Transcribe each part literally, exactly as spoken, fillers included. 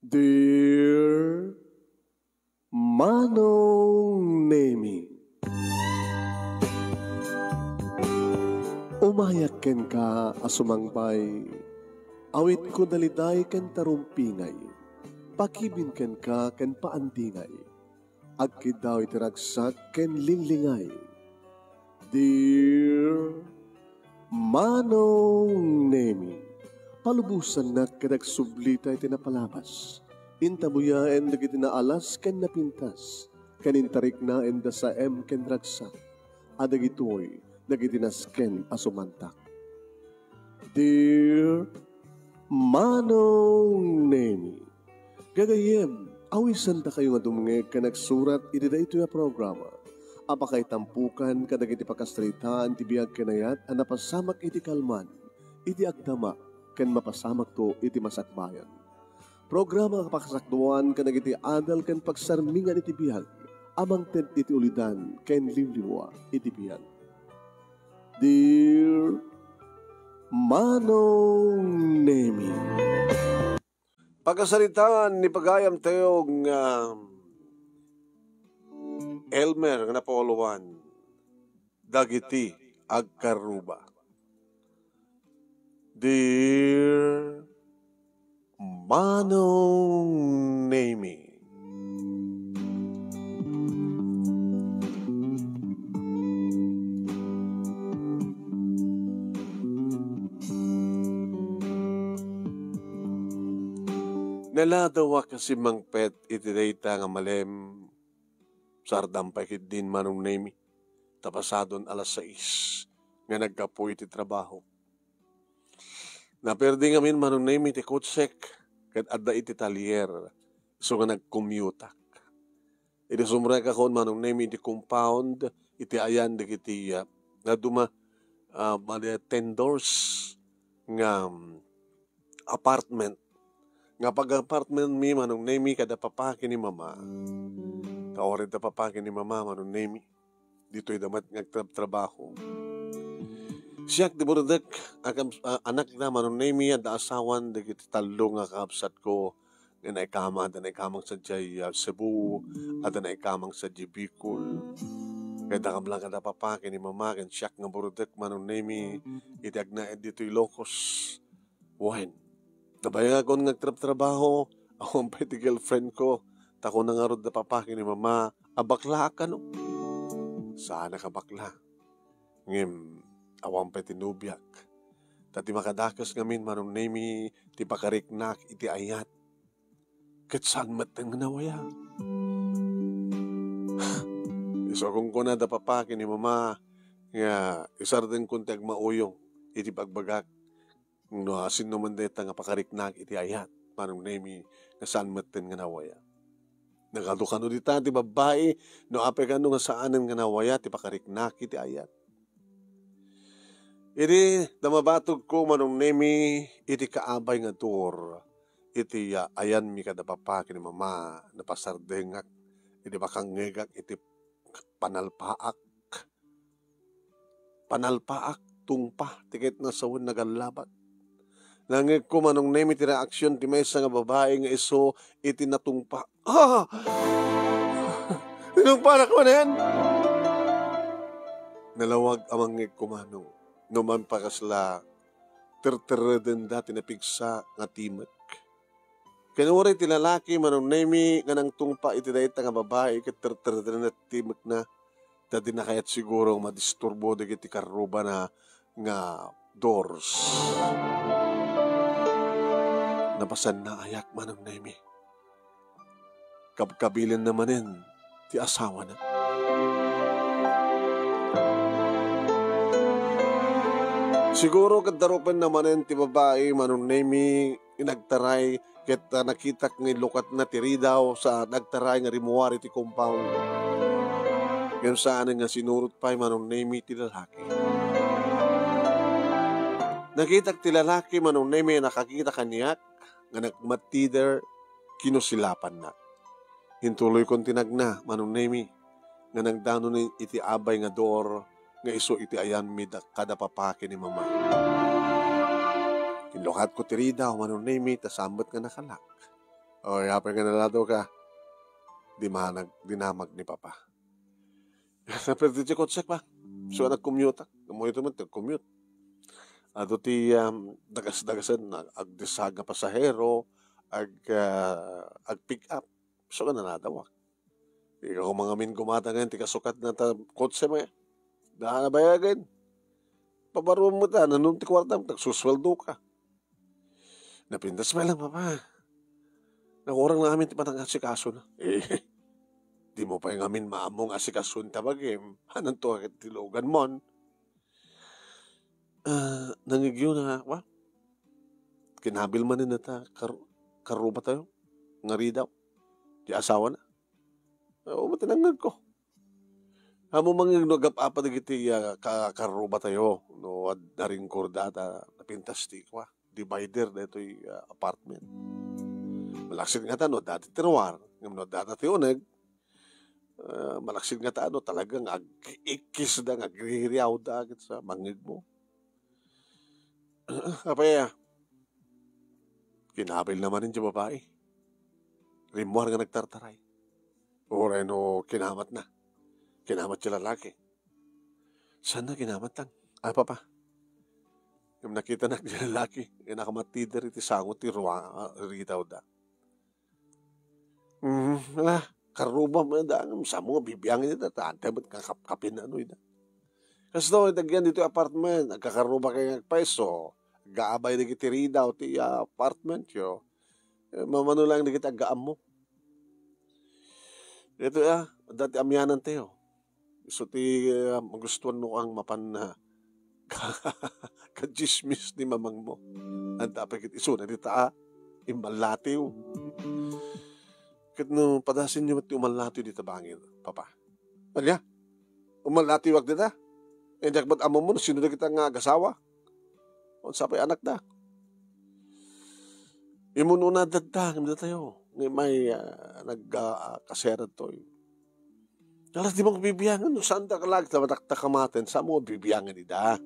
Dear Manong Nemi, umayak kenka a sumangbay, awitko daliday ken tarumpingay, pakibin kenka ken paandingay, agkiddaw iti ragsak ken linglingay. Dear Manong Nemi, palubosannak ket agsublita iti napalabas. Intabuyaen dagiti naalas ken napintas, ken intariknaen da saem ken ragsak, a dagitoy dagiti nasken a sumantak. Dear Manong Nemi, gagayyem, awisendakayo nga dumngeg ken agsurat iti daytoy a programa a pakaitampukan kadagiti pakasaritaan ti biag ken ayat a napasamak iti kalman, iti agdama, ken mapasamakto iti masakbayan. Programa a pakasakduan kadagiti adal ken pagsarmingan iti biag a mangted iti ulidan ken liwliwa iti biag. Dear Manong Nemi. Pakasaritaan ni pagayamtayo nga Elmer nga napauluan dagiti agkarruba. Dear Manong Nemi. Naladawak a simmangpet iti dayta nga malem, sardam pay ketdin Manong Nemi, ta pasadon alas sais nga naggapu iti trabaho. Naperdi ngamin Manong Nemi ti kotsek ket adda iti talyer, isu nga nagkommutak. Idi sumrekakon Manong Nemi iti compound, iti ayan dagiti, ah, naduma, ah, madi ten doors nga, mm, apartment. Nga pag-apartment mi Manong Nemi kada papa ken ni mama. Kauray da papa ken ni mama Manong Nemi. Ditoy da met nga agtrab-trabaho. Siak ti burutek a kam-, a-, anakna Manong Nemi, adda asawan dagiti tallo nga kakabsatko, nga naikamang, adda naikamang sadiay, ah, Cebu, adda naikamang sadiay Bicol. Ket dakam lang kada papa ken ni mama ken siak nga burutek Manong Nemi, iti agnaed ditoy Ilocos. Wen, nabayagakon nga agtrabtrabaho, awan pay ti girlfriendko, ta kuna ngarud da papa ken ni mama a baklaak kano. Saanak a bakla. Ngem, awan pay ti nobiak. Ta ti makadakes ngamin Manong Nemi ti pakariknak iti ayat. Ket saan metten nga nawaya. Isu a kunkuna da papa ken ni mama nga isardengkon ti agmauyong iti pagbagak. No, ah, sinno man dayta nga pakariknak iti ayat, Manong Nemi, nga saan metten nga nawaya. Nagadu kano dita ti babbai, no apay kano nga saanen nga nawaya ti pakariknak iti ayat. Idi da mabatogko, Manong Nemi, iti kaabay nga door, iti, ah, ayanmi kada papa ken ni mama, napasardengak, idi makangngegak iti panalpaak. Panalpaak, tungpa, ti ket nasawen nagallabat. Nangngegko Manong Nemi ti reaksion ti maysa nga babai nga isu iti natungpa. Ah! Tinungpanak manen! Nalawag a mangngegko Manong. No man pakasla, terterredenda ti napigsa nga timek. Ken uray ti lalaki, Manong Nemi, nga nangtungpa iti dayta nga babai ket terterredenda ti timekna, ta dina kayat siguro nga madisturbo dagiti karrubana nga doors. Napasannaayak, Manong Nemi. Kabkabilenna manen ti asawana. Siguro ket darupenna manen ti babai, Manong Nemi, inagtaray ket, ah, nakitak nga inlukatna ti ridaw sa nagtaray nga rimmuar iti compound. Ngem saanen nga sinurot pay Manong Nemi ti lalaki. Nakitak ti lalaki Manong Nemi a nakakita kaniak nga nagmattider kinusilapannak. Intuloykon ti nagna, Manong Nemi, nga nagdanon iti abay nga door nga isu iti ayanmi da-, kada papa ken ni mama. Inlukatko ti ridaw, Manong Nemi, ta saan met nga nakalak. O, apay nga naladawka? Dimanag, dinamag ni Papa. Naperte ti kotsek, Pa. So, nag-commute ak. Ammoyo met, nag-commute. Adu ti, um, dagas-dagasen, ag-, agdisag nga pasahero, ag-, ah, ag-pick up. So, nga naladawak. Ikaw mangamin gumata ngayon, ti kasukat na ta kotse mo, eh. Daan na bayagen. Pabaruam mo ta, nanum ti kuartam, nagsusweldo ka. Napintas pay lang, Papa. Nakurang na amin ti panangasikaso na. Eh, di mo pay ngamin maammo nga asikason ta bagim. Hanan to ket ti lugan mon. Ah, nangigyo na, wa? Kinabil manen ta kar-, karruba tayo. Nga ridaw. Ti asawa na. Oo, matinangag ko. Amo mangeg no agap-apa dagiti, ah, ka-, karruba tayo, no ad-, naringkor data, napintas ti kua, divider daytoy, ah, apartment. Malaksid nga ta no dati ti ruar, ngem no data ti uneg, ah, malaksid nga ta no talagang ag-ikkis da, nga agririaw da, ket sa mangeg mo. Apay, ah, kinabil na manen ti babai. Rimmuar nga nagtartaray. Uray no kinamatna. Kinamat ti lalaki. Saan na kinamat lang? Ay, Papa. Ngem nakitanak ti lalaki, nga nakamatider iti sango ti rua-, ah, ridawda. Mm, ala, karruba man da, ngem saan mo nga bibiangen ida, ta antay met nga kapkapin ano ida. Kasto, itagyan ditoy apartment, agkakarruba kay nga agpayso, aggaabay dagiti ridaw ti, ah, apartment yo. Eh, mamano lang dagiti aggaammo. Ito, ah, dati amianan tayo. Isu ti, ah, magustuhan no ang mapan na ka-, kachismis ni mamang mo. Anta pa kit isu na dita, ah, immallatiw. Ket no padasin yo met ti umallatiw dita bangir, Papa. Ania? Umallatiw ak dita? Indak met ammo no sino dagita nga agasawa? Unsa pay anakda? Imununa dadda, ngem datayo. Ngem may, ah, nag, ah, kaserad toy. Alas di mo bibiangan, no saan da kalag, ta matakta kamaten, saan mo bibiangan ida?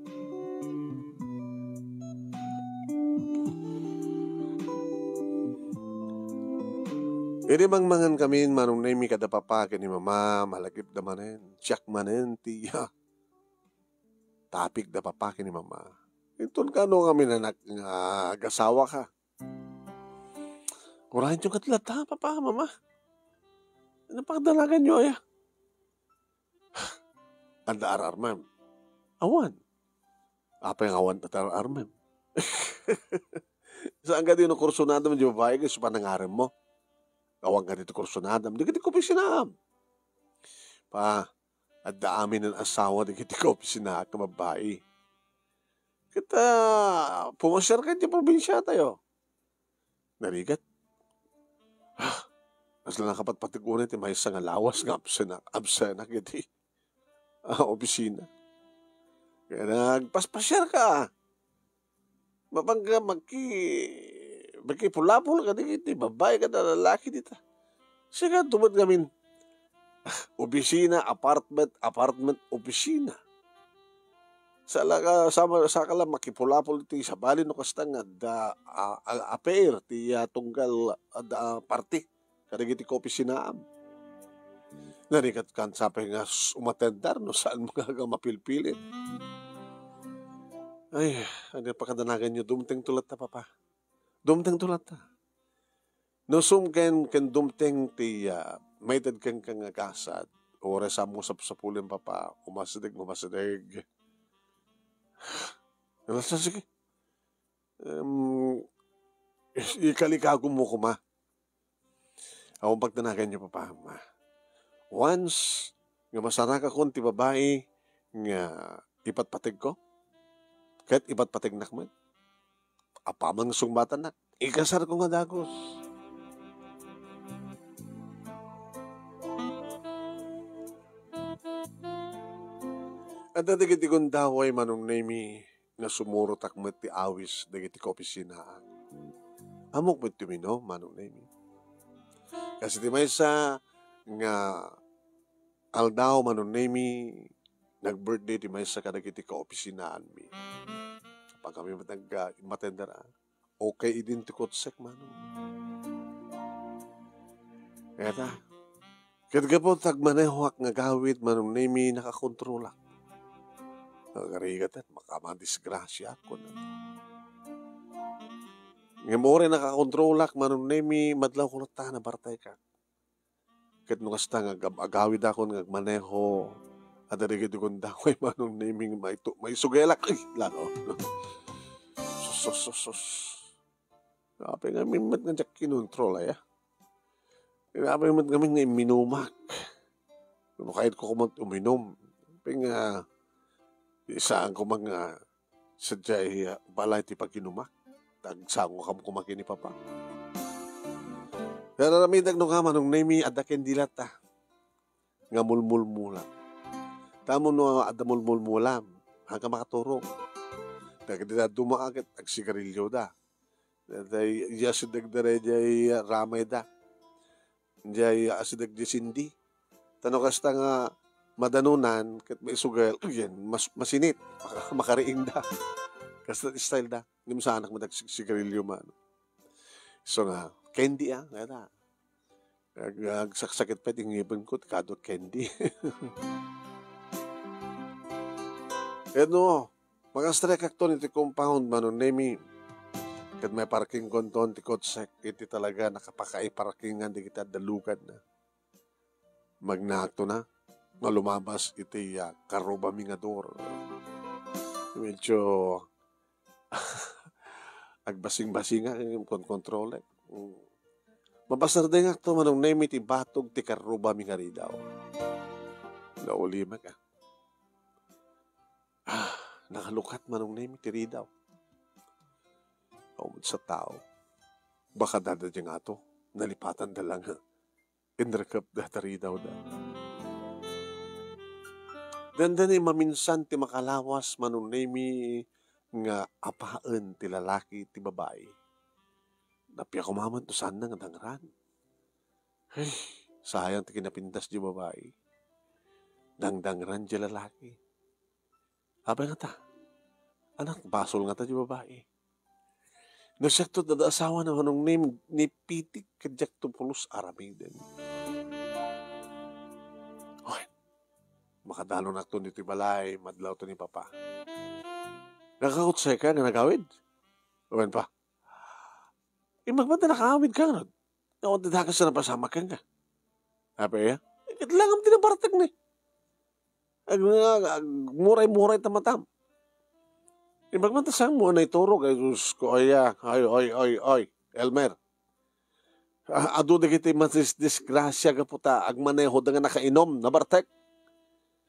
Idi mangmangan kami, Manong Nemi kada papa ken ni mama, malagip da manen, siak manen, ti, ah, tapik da papa ken ni mama. Inton kano nga minanak nga agasawa ka. Kurahenyo ket latta, papa, mama. Ano pagdalagan nyo, aya? Adda ar-armem. Awan. Apay nga awan ti ar-armem? Saan ka di no kursunada mo di babae, gusto pa nangarem mo? Awan ka dito kursunada mo, di ka di kupisinaam. Pa, adda amin ang asawa, di ka di kupisinaak nga babae. Kita, pumasyar ka di probinsya tayo. Narigat. Ah, kasla nakapatpatig unay ti maysa nga lawas nga absenak, absenak iti, ah, opisina. Kaya nagpaspasyar ka. Mapang ka maki-, makipulapol ka dagiti babae ken lalaki dita. Sika tumet ngamin, opisina, apartment, apartment, opisina. Sala ka, sama, saka lang makipulapol ti sabali no kasta nga adda, ah, ah, affair ti, ah, tunggal adda, ah, party kadagiti kaopisinaam. Narigat kan sapay nga s-, umatendar no saan mo nga, nga mapilpilit. Ay, ano pakadanagan nyo? Dumteng to latta, papa. Dumteng to latta. No sum ken, ken dumteng ti, ah, maited kenka nga gasat, uray saan mo sapsapulen, papa, umasideg, umasideg. Alas, sige. Em, ikalikago mo koma. Awan pagdanagan nyo, papa, ma. Once nga masarakakon ti babae nga ipatpategko, ket ipatpategnak met, apaman nga sungbatanak, ikasarko nga dagus. Adda dagiti gundaway, Manong Nemi, nga sumurotak met ti awis dagiti kaopisinaak. Ammok met ti umino, Manong Nemi. Kas iti maysa nga aldaw, Manong Nemi, nag-birthday ti maysa kadagiti kaopisinaanmi. Apan kami met nag-, ah, matender, ah. Okay idin ti kotsek, Manong. Eta, ket gapu ta agmanehoak nga agawid, Manong Nemi, nakakontrolak. Agarigat, makamadisgrasya, kuna. Ngem uray nakakontrolak, Manong Nemi, madlawko latta nabartekak. Ket no kasta nga agab-, agawidakon nga agmaneho, adda dagiti gundaway, Manong Nemi, nga maitu-, maisugelak. Ay, lalo. Sus, sus, sus, sus. Apay ngamin met nga diak kinontrol, aya? Apay met ngamin nga imminumak? No kayatko koma uminum, apay nga, saan koma nga sadiay, ah, balay ti pag-inumak? Ta agsangokam koma ken ni Papa. Pero aramidek no nga, Manong Nemi, adda ken di latta nga mulmulmulam. Tamo no adda mulmulmulam, haanka makaturog. Dagiti dadduma ket agsigarilioda. Daydiay, diay asideg da, daydiay, ah, ramayda. Diay asideg diay sindi. Ta no kasta nga madanunan ket maisugal, uyen, mas-, masinit. Maka-, makariingda. Kasta ti style da. Ngem saanak met agsigarilio man. So nga, candy, ah, kaya na. Ag-, agsaksakit pay ti ngipenko, ti kado candy. Ket no, makastrikakton iti compound, Manong Nemi. Ket maiparkingkonton ti kotsek iti talaga nakapakaiparkingan dagiti adda luganna. Magnaakto na nga lumabas iti, ah, karrubami nga door. Medyo agbasing-basingak ngem konkontrolek. Mm. Mapasardengakto, Manong Nemi, ti batog ti karrubami nga ridaw. Naulimek, ah. Ah, nakalukat, Manong Nemi, ti ridaw. Awan sa tao. Baka dada diay ngato, nalipatanda la nga inrekepda ta ridawda. Dandani maminsan ti makalawas, Manong Nemi, nga apaen ti lalaki ti babai. Napia koma met no saanna nga dangran. Ay, sayang ti kinapintas diay babai. Dangdangran diay lalaki. Apay ngata? Anak, basol ngata diay babai. No siakto dada asawana, Manong Nemi, ni pitik ket diakto pulos aramiden. Oy, makadanonakto ditoy balay, madlawto ni Papa. Nakakutsay ka nga nagawid? Wen pa. Imbag man ta nakaawid ka, ngarud. Awan ti dakes a napasamak kenka. Apay, ah? Ket langam ti nabartek ni. Ag-, ag-, agmuray-muray ta matam. Imbag man ta saan mo naiturog, ay, Diyos ko, ay, ah, ay, ay, ay, ay, Elmer. Ah, adu dagiti madisgrasya gapu ta agmanehoda nga nakainum, nabartek.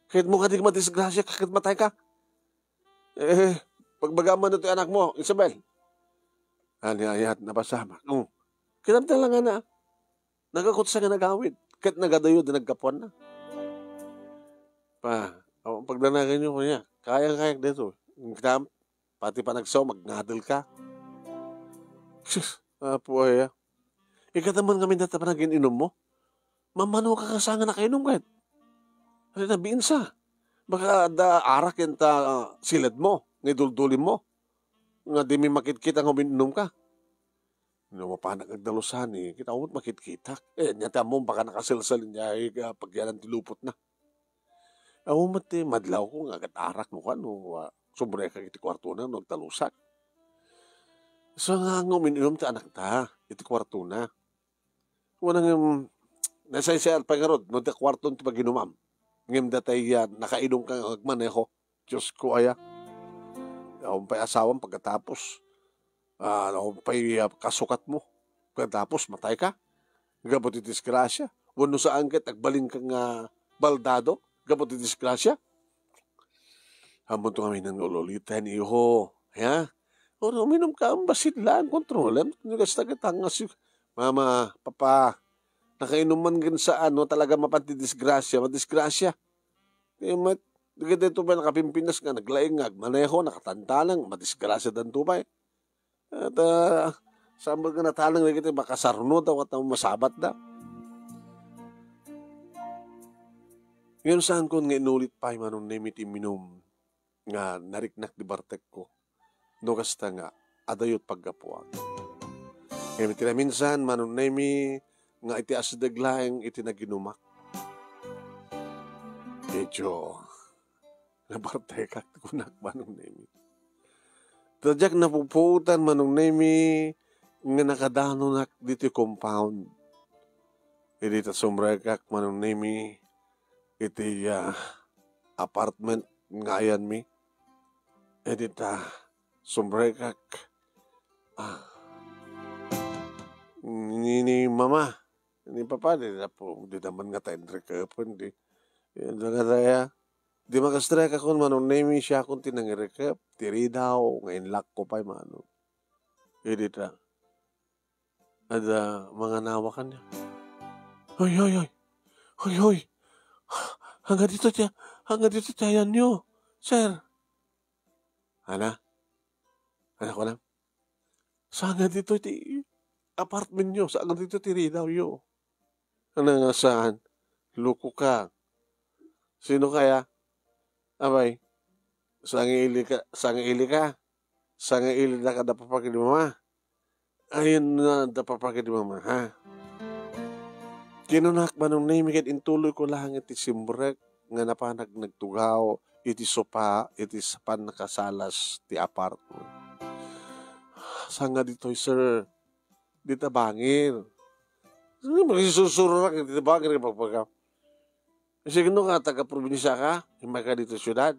Kayatmo kadi madisgrasya, ket matayka. Eh, pagbagam man ditoy anakmo, Isabel. Ania, aya ti napasamak. Mm. Kinamtan lang nga na. Nagakutsa nga nagawid. Ket nagadayo ti naggapuanna. Pa, awan pagdanaganyo kaniak. Kayang-kayak daytoy. Ngem pati panagsaom, agngadel ka. Sus, Apo aya. Ikataman ngamin dayta panagin-inummo. Mammanoka kasta nga nakainum ket. Ania, biinsa? Baka adda arak ken ta, ah, siledmo, nga iduldulimmo. Nga dimi makitkita nga umin-inumka. No mapanak agdalusan, eh, kita met makitkitak. Eh, ania ti ammom, baka nakaselsel idiay, ah, pagyanan ti lupotna. Awan met ti madlawko nga agat-arak no kuan, no, ah, subreka iti kuartona no agdalusak. Saan nga umin-inum ti anakta iti kuartona. Wen, ngem, nasaysayaat pay ngarud no adda kuarton ti pag-inumam. Ngem datay, ah, nakainumka nga agmaneho. Diyos ko, aya. Awan pay asawam pagkatapos. Ah, awan pay, ah, kasukatmo. Pagkatapos, matayka. Gapu ti disgrasya. Wenno saan ket agbalinka nga baldado. Gapu ti disgrasya. Ammonto ngamin nga ul-uliten, iho. Ya? Ura, uminumka, bassit laeng, kontrolem. No kasta ket nga si Mama, Papa, nakainum man ken saan, no talaga mapan ti disgrasya, madisgrasya. Ti met, dagitoy pay nakapimpinas nga naglaing nga agmaneho, nakatantanang, madisgrasyadanto pay. Ket, ah, saan met nga natanang dagiti makasarno da, ket masabat da. Ngem saanko nga inulit pay, Manong Nemi, ti imminum nga nariknak ti bartekko. No kasta nga, adayo ti paggapuan. Ngem iti naminsan, Manong Nemi, nga iti asideg laeng iti naginumak. Medyo nabartekak ti kunak, Manong Nemi. Ta diak napupuotan, Manong Nemi, nga nakadanonak ditoy compound. Idi ta sumrekak, Manong Nemi, iti, ah, apartment nga ayanmi. Idi ta sumrekak, ah, ni, ni mama, ni papa, di na po, di naman nga tayo nagkakapan, di, yun na nga tayo. Di makastrekakon, Manong Nemi, siakon ti nangirekep, ti ridaw, nga inlakko pay, Manong. Idi ta, ada, manganawa kaniak. Hoy, hoy, hoy. Hoy, hoy. Hangga dito ti, hangga dito ti ayanyo, sir. Ana? Ana ko lang? Saan nga dito ti apartment nyo? Saan nga dito ti ridaw yo? Ano nga saan? Loko ka. Sino kaya? Abay, sangili ka, sangili ka. Sangili na kada papagin ni mama. Ayun na, da papagin ni mama, ha? Kinunak, Manong Nemi, ket intuloy ko lang iti simrek nga napanag nagtugaw iti sopa, iti sapan nakasalas ti apartment. Saan nga ditoy, sir? Dita bangir. Ano, makisusuro lang, dita bangir, kapagpagam. Signo ka, taga-probinsya ka, himay ka dito syudad.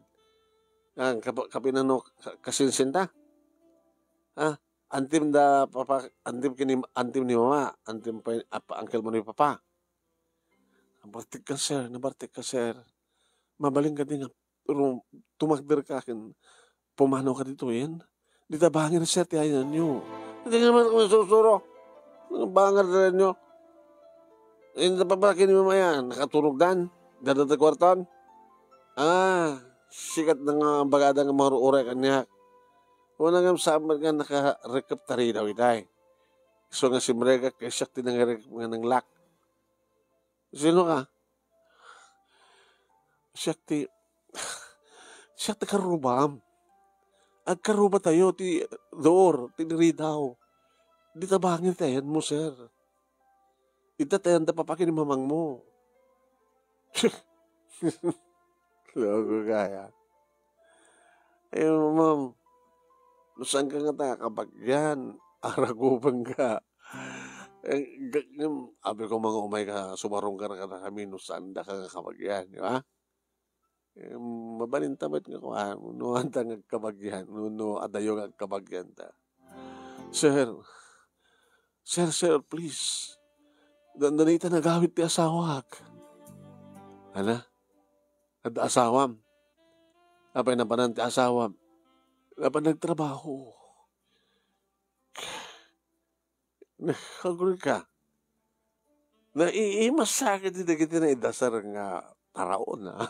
Ang kap-, kapinano, ka-, kasinsinta. Ha? Antim da, papa, antim kini, antim ni mama, antim pa, apa, uncle mo ni papa. Nabartik ka, sir, nabartik ka, sir. Mabalin ka din nga, ru-, tumakder ka ken pumanaw ka ditoyen. Dita bangir, sir, ti ayanyo. Hindi naman ako masusuro. Ano bangir da nyo? Hindi pa ba kinimamayan? Nakaturog dan? Dada ta kwarton? Ah, sikat na nga bagada nga maruuray kaniak. Wala nga sabat nga nakarekep tari daw itay. So nga simrega kay siak ti nangarekep nga nanglak. Sino ka? Siak ti, siak ti karrubam. Agkarruba tayo ti door, ti ridaw. Di ta bangir ti ayan mo, sir. Ita tayan da papakin ni mamang mo. Loko kaya. Eh, ma'am, no saan ka nga taga Kabagyan, araguban ka. Eh, ga-, ngem, abi ko, mga umay ka, sumarungkar ka na kami, no saan da ka nga Kabagyan, di ba? Eh, mabalin ta met nga kuan, no, anta nga agkabagyan, no, no, adayo nga agkabagyan ta. Sir, sir, sir, please. Dan-, danita nagawid ti asawak. Ana? Adda asawam? Apay napanan ti asawam? Napan nagtrabaho. Agree ka? Naiimas sa akin ti dagiti naidasar nga taraon, ah.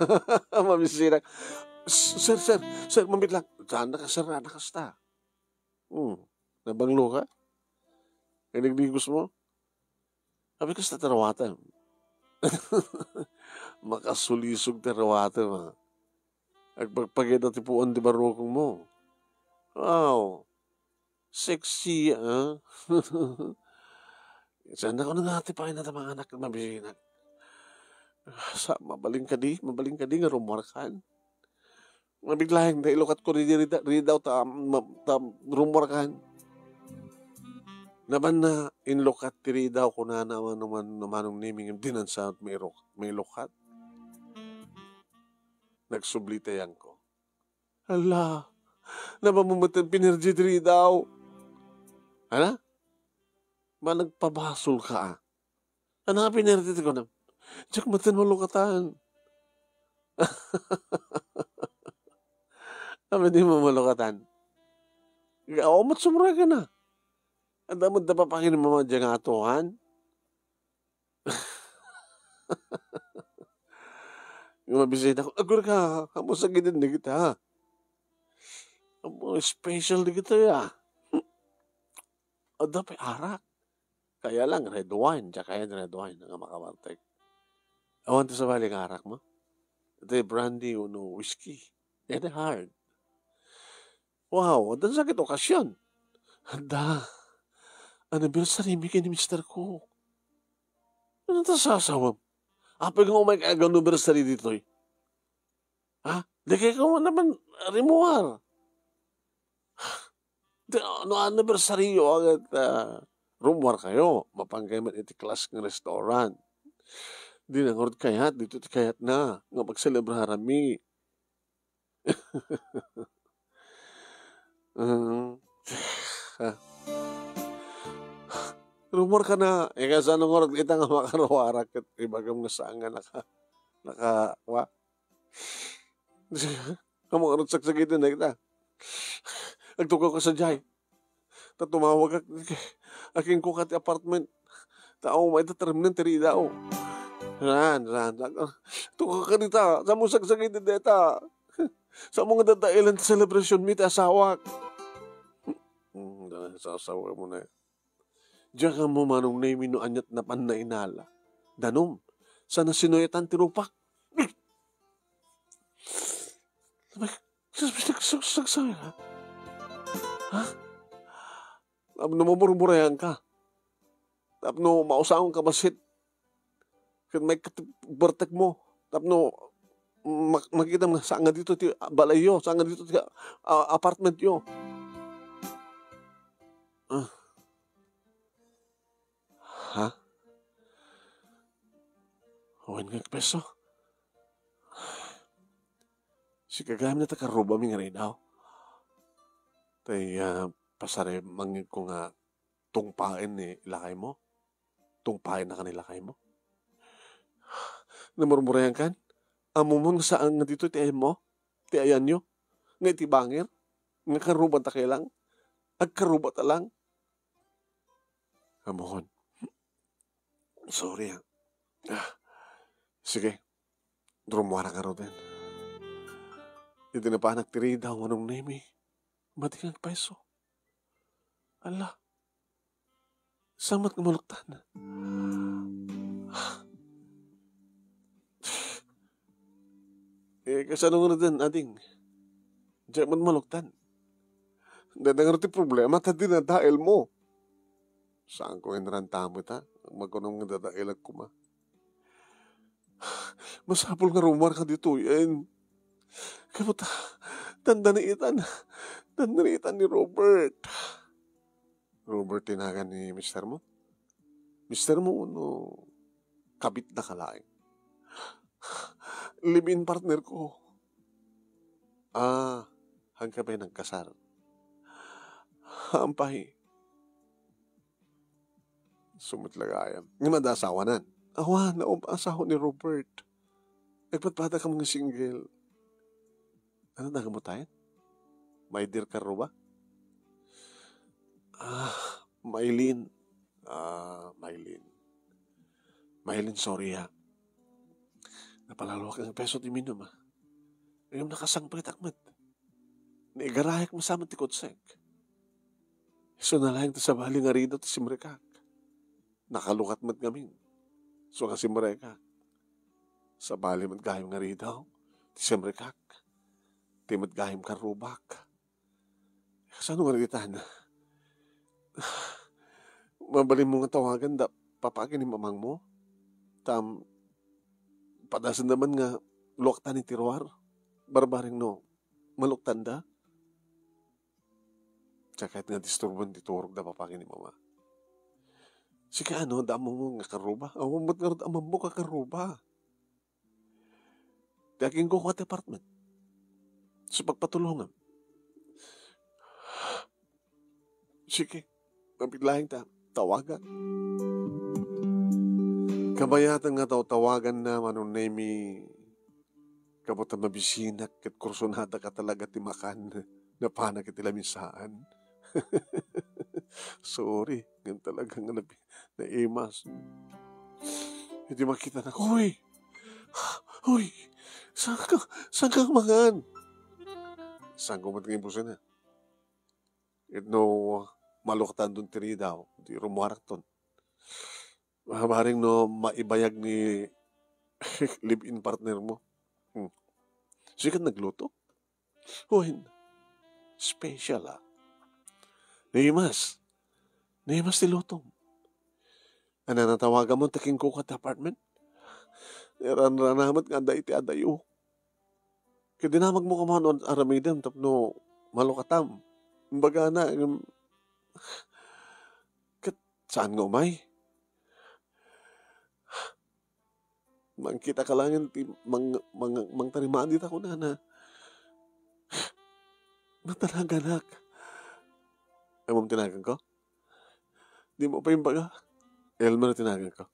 Mamisira. "S-, sir, sir, sir, mamit lang." Saan na ka, sir, na kasta? Hmm. Nabanglo ka? Inigligos mo? Abi, kasta ti rawatem. Makasulisog ti rawatem, ah. Agpagpagida ti puon ti barukong mo. Wow. Sexy, ah. Saan ako nang ati pa ina ta mga anak nga mabisinak? Sa, mabalin ka di, mabalin ka di nga rumwarkan. Mabiglaeng nailukat ko di, di, di daw ta, ma-, ta rumwarkan. Naban na inlukat ti ridaw, kunana, mano man, manong Niming, dinan sa mairuk-, mailukat. Nagsubli tayan ko. Hala, naban mo met ti pinerdi ti ridaw. Hala? Ba, nagpabasol ka, ah? Ano nga pinerdi ti kunam? Diak met malukatan. Abi, di mo malukatan. Awan met sumra ka na. Anda mo da papakin mo nga atohan? Nga mabisita ko, "Agur ka, amo sa gidin ni kita. Amo special ni kita, ya." Adda pay arak. Kaya lang, red wine. Diak kaya red wine nga makabartek. Awan ti sabali nga arak mo? Iti brandy wenno whiskey. Iti hard. Wow, adda sakit okasyon. Adda. Anniversary mi ken ni mister ko. Ano ta sasawam? Apay nga umay ka anniversary ditoy? Ha? Di kay ka naman rimuar. Di, no anniversary yo, agad, ah, rumuar kayo. Mapan kayo man iti class nga restaurant. Di na ngarud kayat, dito ti kayat na, nga magselebrarami. Mm. Ah. Rumor ka na, eh, kasano nga kita nga makaruarak ket ibagam nga saan nga naka-, naka-, wa? Amo nga sagsagiten na kita. Agtukaw ka sadiay. Ta tumawag ak-, akin ko ka ti apartment. Tao, may tatarem ti ridaw. Ran, ran, ran. Tuka ka dita. Sa mo sagsagit deta. Sa mo nga dadailan ti celebration mi ti asawak. Hmm, sa asawa mo na. Diyan ka mo manong name no anyat na pan nainala. Danom. Sana sinuetan ti rupak. Sabay, sabay, sabay, sabay, sabay, ha? Ha? Tapno mamurmurayan ka. Tapno mausaon ka basit. Ket may kat-, bertek mo. Tapno mak-, makita mo nga saan nga dito ti balayyo, saan nga dito ti, ah, apartment yo. Ah. Ha? Wen nga peso? Sika gayam na ta karrubami nga ridaw. Tay, ah, pasaremangko nga tungpaen ni lakay mo? Tungpaen na kan ni lakay mo? Namurmurayan kan? Ammom nga saan nga dito ti ayan mo? Ti ayan yo? Nga iti bangir? Nga karruba ta kay lang? Agkarruba ta lang? Ammokon. Sorry, ah. Ah, sige. Rumuara ka ruten. Iti napanak ti ridaw, Manong Nemi. Mati nga agpayso. Ala. Saan met nga maluktan? Eh, kasano nga ruten, ading? Diak met maluktan. Dada nga ti problema, ta dinadael mo. Saan ko inranta mo ita? Magkunam nga dadaelak koma. Masapul nga rumuar ka ditoy, en. Kaputa, dandanitan. Dandanitan ni Robert. Robert ti nagan ni mister mo? Mister mo wenno kabit na ka laeng? Live-in partner ko. Ah, hangka pay nagkasar. Ampay. Sumit la gayam. Nga madaasawanan. Awan, naum-, asawa ni Robert. Nagpatpata ka nga single. Ano na mo tayo? My dear Karuba? Ah, Mylene. Ah, Mylene. Mylene, sorry, ha. Napalaluak ang peso ti minum, ha. Ngem nakasangpet ak met. Naigarayak met sa met ti kutsek. Isu na laeng ti sabali nga ridaw ti simrekak. Nakalukat met ngamin. Isu nga simrekak. Sabali met gayam nga ridaw ti simrekak. Ti met gayam karrubak. Kasano nga ditan? Mabalin mo nga tawagan da papagi ni mamang mo? Tam, padasen naman nga luaktan iti ruar. Barbareng no, maluktan da. Sakit nga disturban ti turog da papagi ni mama. Sika ano, damo mo nga karuba? Awan met nga amam mo ka karuba. Ti akin ko ti apartment. Sa pagpatulongam. Sige, mapit laeng ta. Tawagan. Kabayatan nga taw-tawagan na, Manong Nemi. Kabuta mabisinak ket kursunada ka talaga ti makan. Napanak iti lamisaan. Sorry, ngem talaga nga nabi-, naimas. Iti makita na, "Hoy! Hoy! Saan ka, saan ka mangan?" Saan ko met nga ibusin, eh? Itno maluktan don ti ridaw, di rumuarakton. Mabaring no maibayag ni live-in partner mo. Hmm. Sikat nagluto? Wen, special, ah. Naimas. Naimas ti lutom. Ania, natawaganmo ti kenkuak ti apartment? Iranrana met nga adda iti adayo. Ket dinamagmo koma no aramidem tapno malukatam. Imbagana, ngem, ket saan nga umay? Mangkita ka laeng ti mang-, mang-, mangtarimaan dita kunana. Natalaganak. Ammom ti naganko? Dimo pay imbaga? Elmer ti naganko.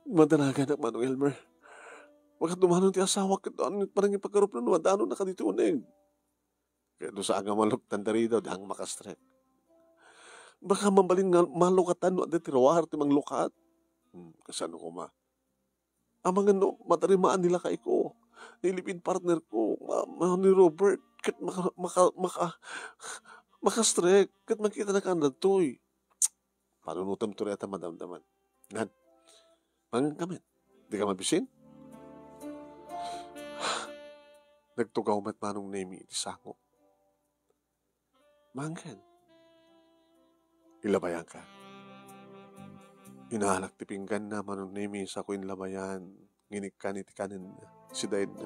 Madanagan, Manong Elmer. Makadumano ti asawak ket ania ti panangipagarup no adanonna kaditoy uneg. Ket no saan nga maluktan daytoy, diak makastrek. Baka mabalin nga malukatan no adda ti ruar ti manglukat. Hmm, kasano koma? Amangan no matarimaan ni lakayko, ni live-in partner ko, ma-, ma-, ni Robert, ket maka-, maka-, maka-, makastrek, ket makita na kan dagtoy. Panunotem to ria ta madamdaman. Nan, mangan ka met. Di ka mabisin? Nagtugaw met Manong Nemi iti sango. Mangan. Ilabayan ka. Inaalak ti pingganna Manong Nemi, sako inlabayan, nginikkan iti kanen, sidaenna.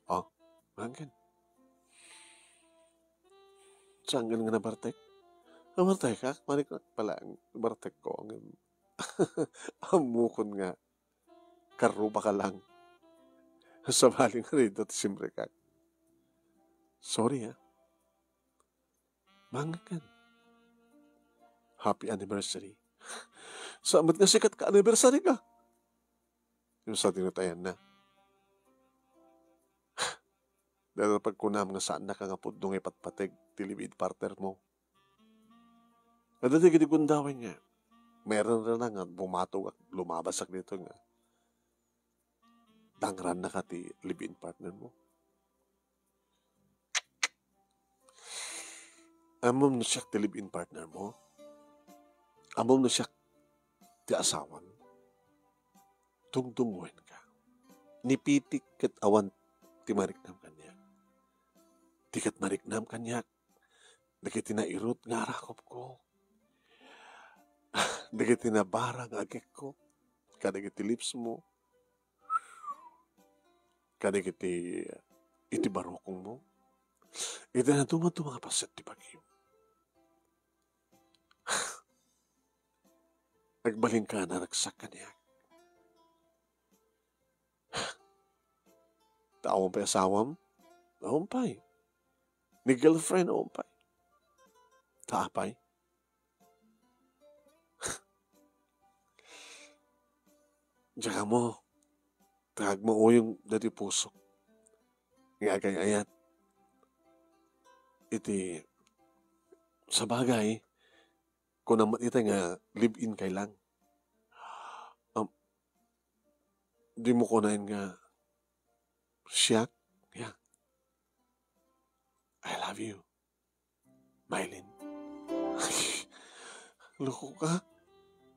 Oh, mangan. Saan nga nabartek? Nabartek ka? Mariknak pala ang bartek ko. Ang ammokon nga, karruba ka lang. Sabali nga dito, ti simrekak. Sorry, ha? Mangan. Happy anniversary. Saan met nga sikat ka anniversary ka? Yung sa tinatayan na. Dahil pagkunam nga saan na ka nga pudno nga ipatpateg ti live-in partner mo. Adda dagiti gundaway nga meron na nga bumatog ak, lumabas ak dito nga dangran na ka ti live-in partner mo. Ammom no siak ti live-in partner mo? Ammom no siak ti asawam? Tungtungwen ka. Nipitik ket awan ti mariknam kaniak. Di ket mariknam kaniak dagiti nairut nga arakupko. Dagiti nabara nga agekko. Kadagiti lips mo. Kadagiti iti barukong mo. Iti nadumaduma nga paset ti bagim. Agbalin ka, naragsak kaniak. Ta awan pay asawam? Awan pay. Ni girlfriend, awan pay. Ta apay? Diak ammo, ta agmauyong dati pusok nga agay-ayat iti, sabagay, kunam met ita nga live-in kay lang. Um, dimo kunaen nga siak? Yeah. I love you, Mylene. Loko ka.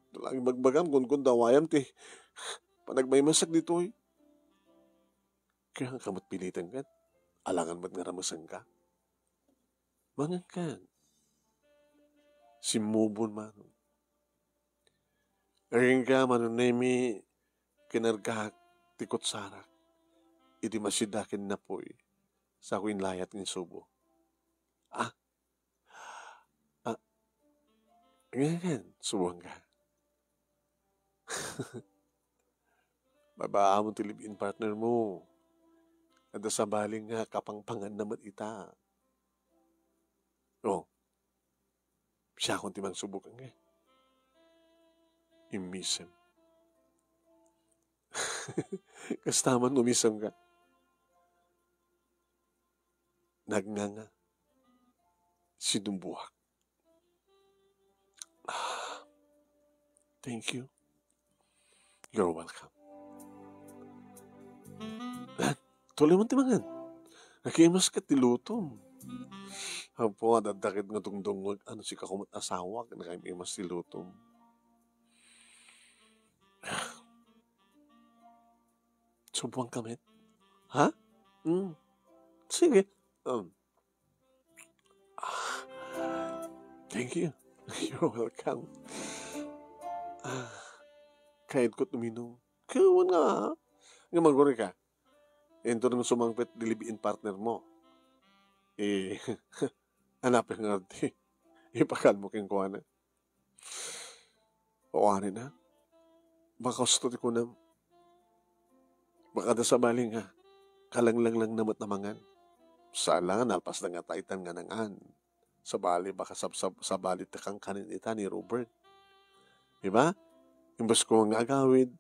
Ito lang ibagbagam, gungundawayam ti panagmaymaysak ditoy. Kaya nga ka met piliten ket alangan met nga ramesen ka. Mangan ka. Simmubon, Manong. Agingga, Manong Nemi, kinargak ti kutsarak. Idi masida ken napoy, sako inlayat nga insubo. Ah, ah, ngayon, subuan ka. Babaamon ti live-in partner mo. Adda sabali nga kapangpangan na met ita. Oh, siakon ti mangsubok nga. Immisem. Kasta man umisem ka. Nagnganga. Sinumbuak. Ah, thank you. You're welcome. Ah, tuloy mo ti mangan. Nakiimas ka ti lutom. Apo, adda ket nga dungdungog. Ano, sika kumat asawa, nakaimas ti lutom. Subuan ka met? Ha? Hmm. Sige. Um. Ah, thank you. You're welcome. Ah, kayatko uminum. Kawan nga. Nga maguri ka. Inton sumangpet di live-in partner mo. Eh, hanapin nga di. Ipakal mo kenkuana. O, ari na. Baka usto ti kunam. Baka da sabali nga. Kalanglanglang na met a mangan. Saan la nga nalpas da nga taitan nga nangan. Sabali, baka sab-, sab-, sabali ti kankanen ita ni Robert. Di ba? Imbes ko nga agawid,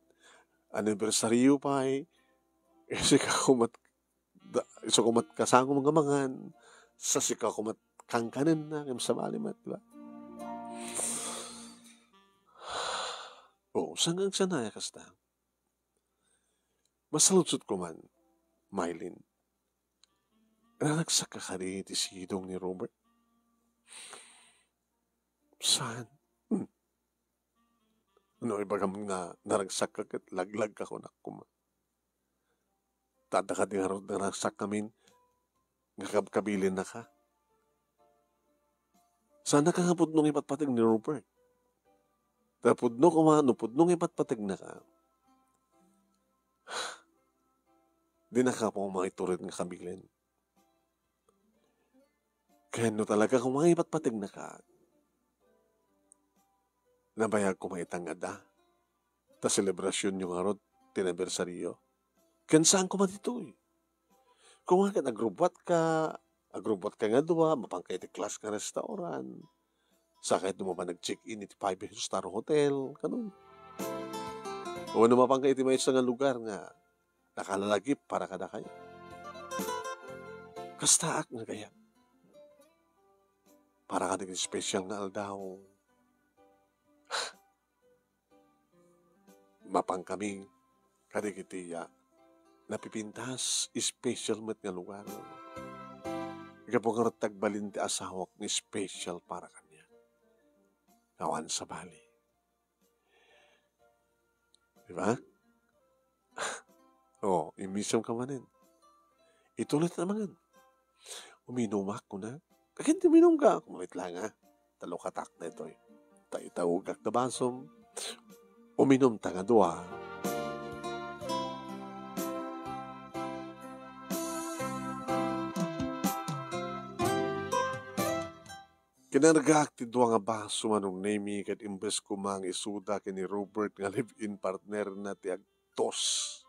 anibersaryo pay, eh, sika kumat, da, isu kumat kasangom nga mangan, sa sika kumat kankanen na, ngem sabali met, di ba? Oo, saan nga agsanaya kasta? Masaludsod ko man, Mylene. Naragsak ka kadi iti sidong ni Robert? Saan? Hmm. No ibagam nga naragsak ka ket laglag ka kunak koma. Ta adda kadi ngarud naragsak ngamin nga kabkabilin na ka. Saan ka nga pudno nga ipatpateg ni Robert? Ta pudno koma, no pudno nga ipatpateg na ka, di na ka pa maitured nga kabilin. Ken no talaga koma nga ipatpateg na ka, nabayag koma ita nga adda. Ta selebrasionyo ngarud ti anibersaryo. Ken saan koma ditoy? Koma ket agrubbuat ka, agrubbuat ka nga dua, mapan ka iti class nga restaurant. Saka iti mapan nag-check-in iti five star hotel, kanon. Wenno mapan ka iti maysa nga lugar nga nakalalagip para kadakayo. Kastaak nga gayam. Para kadagiti special nga aldaw. Mapan kami kadagiti, ah, napipintas, special met nga lugar. Gapu ngarud ti agbalin ti asawak nga special para kaniak. Awan sabali. Di ba? Oh, immisem ka manen. Ituloy ta mangan. Uminumak kuna. Akin ti uminum ka? Kumawit lang, ah. Talukatak daytoy. Ta itaugak da basom. Uminum ta nga dua. Kinargaak ti dua nga baso, Manong Nemy, ket imbes koma nga isuda ken ni Robert nga live-in partner na ti agtos.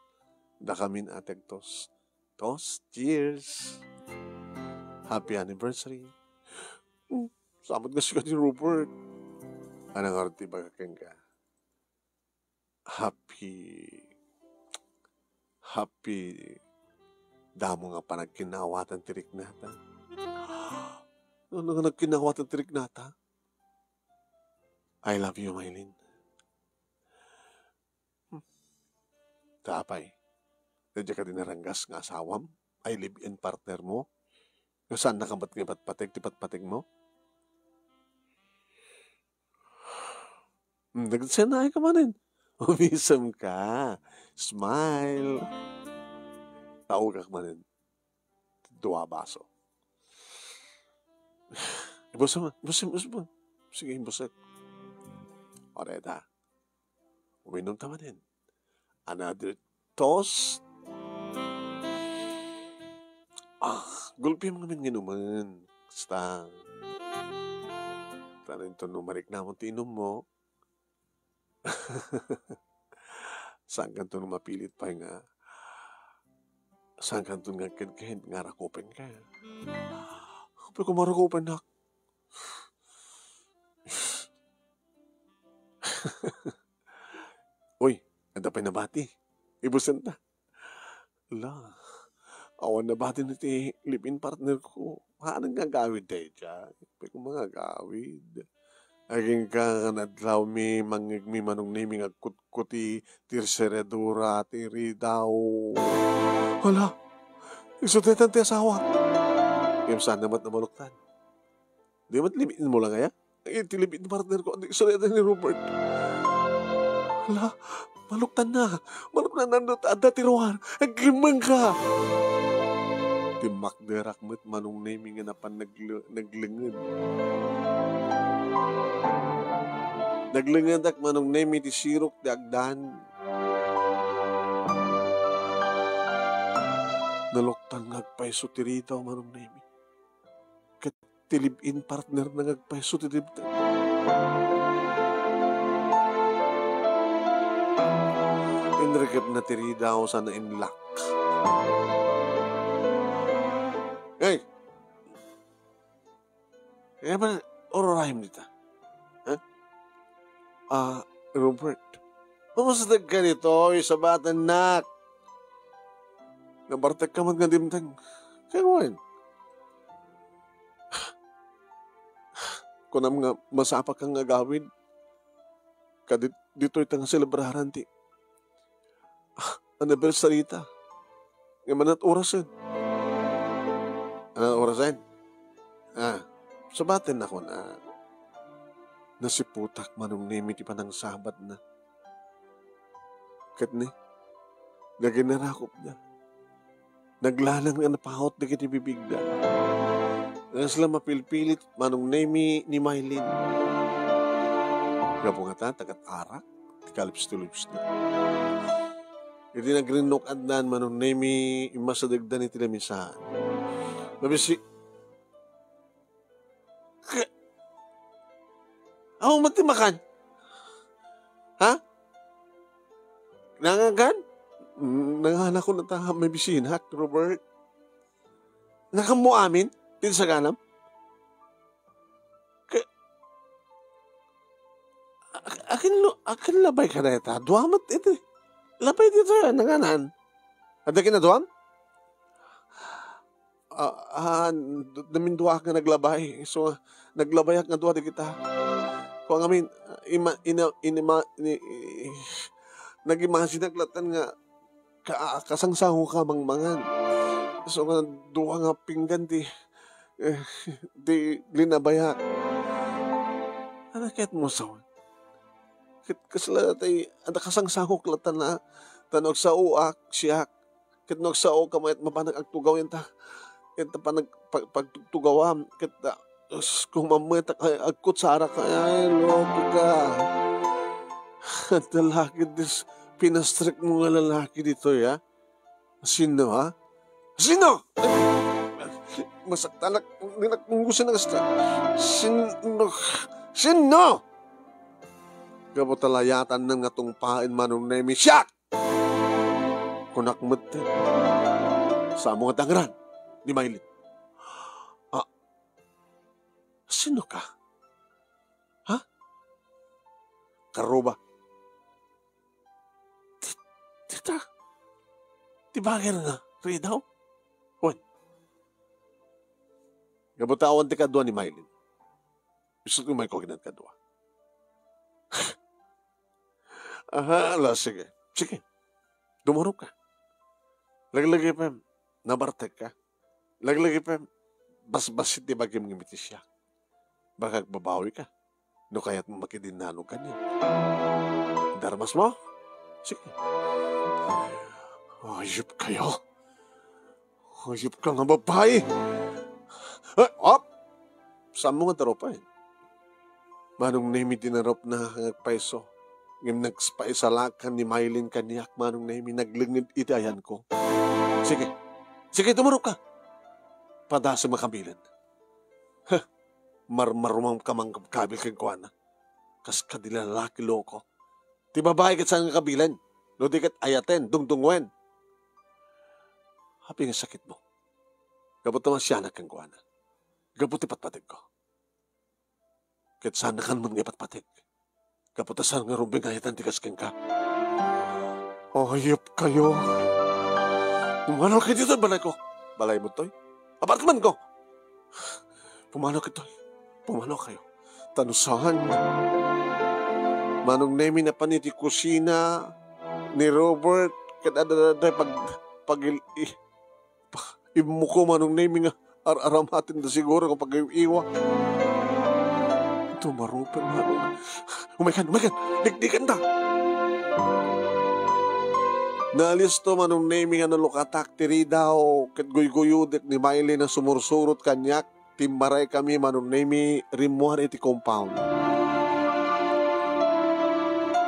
Dakamin a ti agtos. Toast, cheers. Happy anniversary. Hmm, samot nga sika ni Robert. Ano nga ti ibaga kenka? Happy, happy damo nga panagkinnawatan ti riknata. Ano nga nagkinnawatan ti riknata? I love you, Mylene. Hmm. Ta apay, diak kadi naranggas nga asawam? Ay live-in partner mo? Nga saan nakabat nga ipatpateg ti patpateg mo? Hmm, nagsenay ka manen. Umisem ka. Smile. Taugak manen. Dua baso. Ibusem, ibusem, ibusem. Sige, ibusem. O, deta. Uminum ta manen. Another toast. Ah, gulpim ngamin nga inumen. Basta. Tanan to no mariknamon ti inum mo. Saan kanto no mapilit pay nga, saan kanto nga agkedked nga rakupen ka? Apay ko marakupen, nak? Uy, adda pay nabati. Ibusen ta. Ala, awan nabati na ti live-in partner ko. Haan nga agawid daydiay. Pay ko mangagawid. Agingga nga nadlawmi, mangngegmi, Manong Nemy nga agkutkuti ti serradura ti ridaw. Hala, isu daytan ti asawa. Ngem saan na met a maluktan. Di met live-in mo lang aya? Iti live-in partner ko, adi, istorya ni Robert. Hala, maluktan na. Maluktan na, no, adda ti ruar. Aglemmeng ka. Timmakderak met, Manong Nemy, nga napan nagle-, naglenged. Naglengedak, Manong Nemi, ti sirok ti agdan. Naluktan nga agpayso ti ridaw, Manong Nemi. Ket ti live-in partner na nga agpayso ti dimteng. Inrikepna ti ridaw sana inlak. Hey! Kaya ba, ururayem dita? Ha? Ah, Robert, umusdeg ka ditoy, sabatennak. Nabartek ka man nga dimteng. Kaya wen, kunam nga masapa ka nga agawid. Kadit-, ditoy ta nga selebraran ti, ah, anniversary ta. Nga manat orasen. Anat orasen? Ah, sabaten ako na nasiputak, Manong Nemi, ti panangsabatna. Ket ni, naginarakopda. Naglalang nga napahot dagiti bibigda. Nga sila mapilpilit, Manong Nemi, ni Maylin. Gapu ngata, tagat arak, ti kalipstulipsna. Iti nagrinnuk addan, Manong Nemi, immasidegdan iti lamisaan. Mabisi-, Ka-, awan met ti makan? Ha? Nangangan? Mm, nanganakon ta mabisinak, Robert. Nakammo amin? Ti saganam? Ka-, ak-, akin lo-, akin labay ka dayta? Dua met iti. Labay dita, nanganan. Adda kinaduam? Ah, ah, d-, naminduaak nga naglabay. So, naglabayak nga dua dagita. Kua ngamin, ima-, ina-, inima-, ni-, i-, nag-imagine ak latta nga ka-, kasangsango ka mangmangan. So, nga dua nga pinggan ti, eh, ti linabayak. Ano ket mo, sawan? Ket kasla tay, adda kasangsangok latta na, ta no agsaoak, siak, Ket no agsaoka met, mapanak agtugaw ita. Ita panag-, pag-, pagtugtugawam. Ket, ah, s-, kumammet ak, ay, agkutsara ka. Ay, loko ka. Adda laki dis-, pinastrek mo nga lalaki ditoy, ha? Sino, ha? Sino? Masaktanak, dinakunggusan na kasta. Sino? Sino? Gapu ta layatan nga tungpaen, Manong Nemi. Siak! Kunak met, eh. Samo nga dangran ni Maylin. Ah, sino ka? Ha? Karuba. Ti-, tita, ti bagay nga ridaw? Wen. Gapu ta awan ti kadua ni Maylin. Isu ti may kuginan kadua. Aha, ala, sige. Sige. Dumurop ka. Laglagipen, nabartek ka. Laglagipen, basbasit ti bagim nga mitisiak. Baka agbabawi ka. No kayat mo makidinnano kaniak. Darmas mo? Sige. Ayup kayo. Hayop ka nga babae! Eh, op! Saan mo nga darupen? Manong Nemi, dinarup na nga agpayso. Ngem nagpaisalakan ni Maylin kaniak, Manong Nemi, naglenged iti ayanko. Sige. Sige, dumurup ka. Padasem a kabilen. Huh! Marmarumam ka mangkabkabil kenkuana. Kas kadi lalaki loko. Ti babae ket saan nga kabilen, no di ket ayaten, dungdungoen. Apay nga sakitmo? Gapu ta masianak kenkuana. Gapu ti patpategko. Ket saannakan met nga ipatpateg. Gapu ta saan ngarud nga ayaten ti kas kenka. Ayup kayo. Pumanaw kayo ditoy balayko. Balaymo toy? Apartmentko. Pumanaw kayo toy. Pumanaw kayo. Ta no saan, Manong Nemi, napan iti kusina ni Robert, ket adda pag-, pag-, i-, pa-, immuko, Manong Nemi, nga ar-aramatenda siguro nga pag-iw-iwa. Dumarupen, Manong. Umaykan, umaykan! Dikdikan ta! Naalisto, Manong Nemi, nga nalukatak ti ridaw, ket guyguyodek ni Maylin a sumursurot kaniak. Timmaray kami, Manong Nemi, rimmuar iti compound.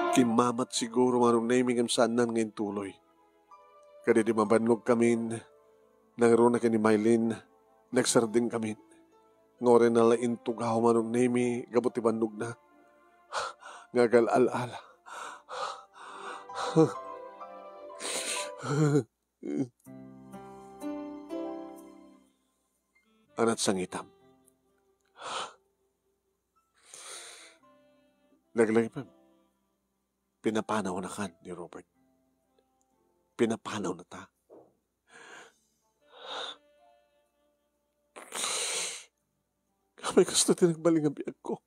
Kimmamat siguro Manong Nemi ngem saannan nga intuloy. Kadidi mabannogkamin, nangruna ken ni Mylene, nagsardengkamin. Nga uray nala intugaw Manong Nemi gapu ti bannogna. Nga agal-al-ala. Anat sangitam. Laglagipen, pinapanawnakan ni Robert. Pinapanawnata. Apay, kastoy ti nagbalin nga biagko.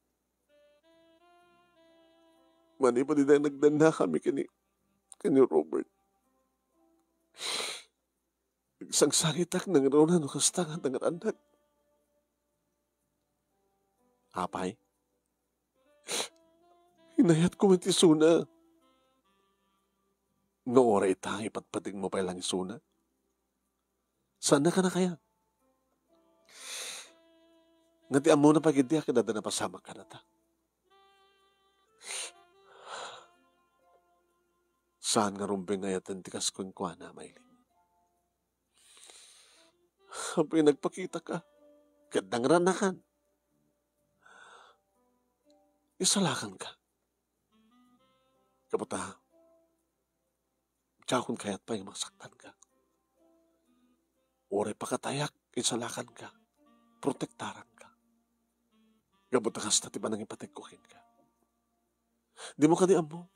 Manipud idi nagdannakami ken ni, ken ni Robert. Nagsangsangitak, nangruna no kasta nga nangrannag. Apay, inayatko met isuna. Nga uray ita, ipatpategmo pay lang isuna. Saannaka a kayat. Nga ti ammona pay ketdi a ket adda napasamak kadata. Saan nga rumbeng nga ayaten ti kas kenkuana, Mylene. Apay, nagpakitaka ket nangrannakan. Isalakanka. Gapu ta, diakon kayat pay nga masaktanka. Uray pakatayak, isalakanka. Protektaranka. Gapu ta kasta ti panangipategko kenka. Dimo kadi ammo?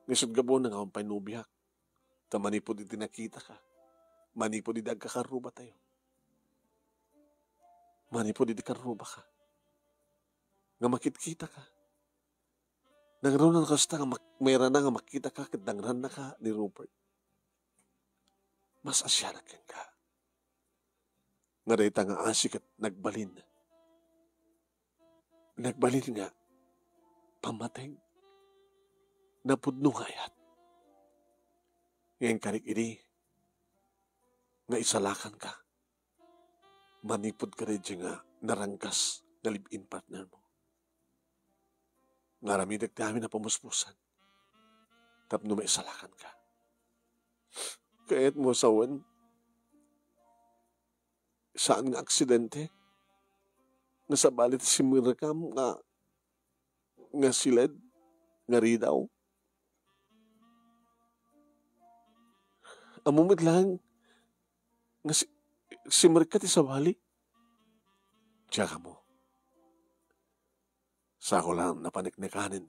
Nga isut' gapuna nga awan pay nobiak. Ta manipud idi nakitaka, manipud idi agkakarrubatayo, manipud idi karrubaka, nga makitkitaka, nangruna no kasta nga mak-, mairana nga makitaka ket nangrannaka ni Robert. Mas asianak kenka. Nga dayta nga asi ket nagbalin. Nagbalin nga pammateg. Napudno nga ayat. Ngem karik idi nga isalakanka, manipud kadi nga naranggas nga live-in partner mo. Nga aramidek ti amin a pamuspusan tapno maisalakanka. Kayat mo sawen, saan nga aksidente? Nga sabali ti simmerekam nga, nga siled, nga ridaw? Ammom met laeng nga si-, simmerekka ti sabali? Diak ammo. Sako lang napaniknikanen.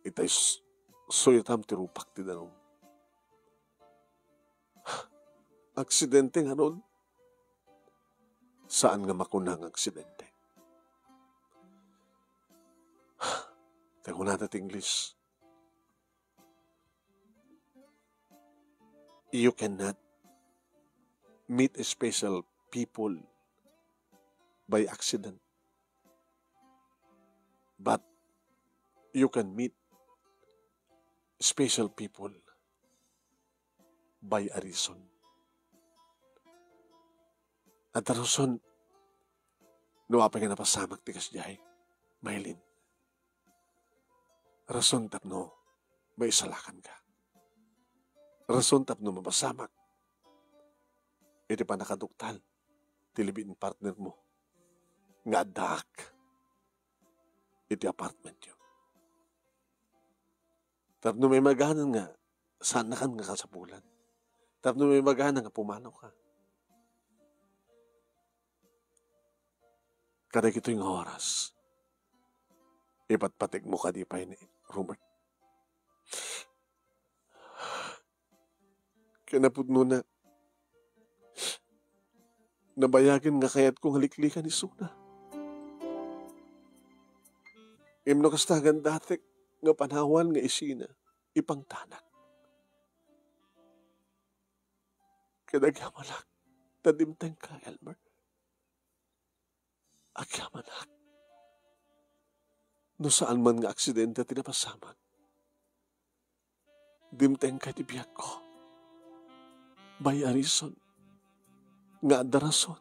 Itay s-, suyatam ti rupak ti danum. Aksidente ngarud? Saan nga makuna nga aksidente? Ti kunada ti English, "You cannot meet special people by accident, but you can meet special people by a reason." Adda rason no apay nga napasamak ti kasdiay, Mylene. Rason tapno maisalakanka. Rason tapno mapasamak iti pannakaduktal ti live-in partner mo nga addaak iti apartmentyo. Tapno maimaganan nga saannakan nga kasapulan. Tapno maimaganan nga pumanaw ka. Kadagitoy nga oras, ipatpategmo kadi pay ni Robert? Kinapudnona, nabayagen nga kayatko nga liklikan isuna. Ngem no kasta, agandatek nga panawan nga isina, ipangtanak. Ket agyamanak ta dimtengka, Elmer. Agyamanak. No saan man nga aksidente ti napasamak, dimtengka iti biagko. Bay a reason nga adda rason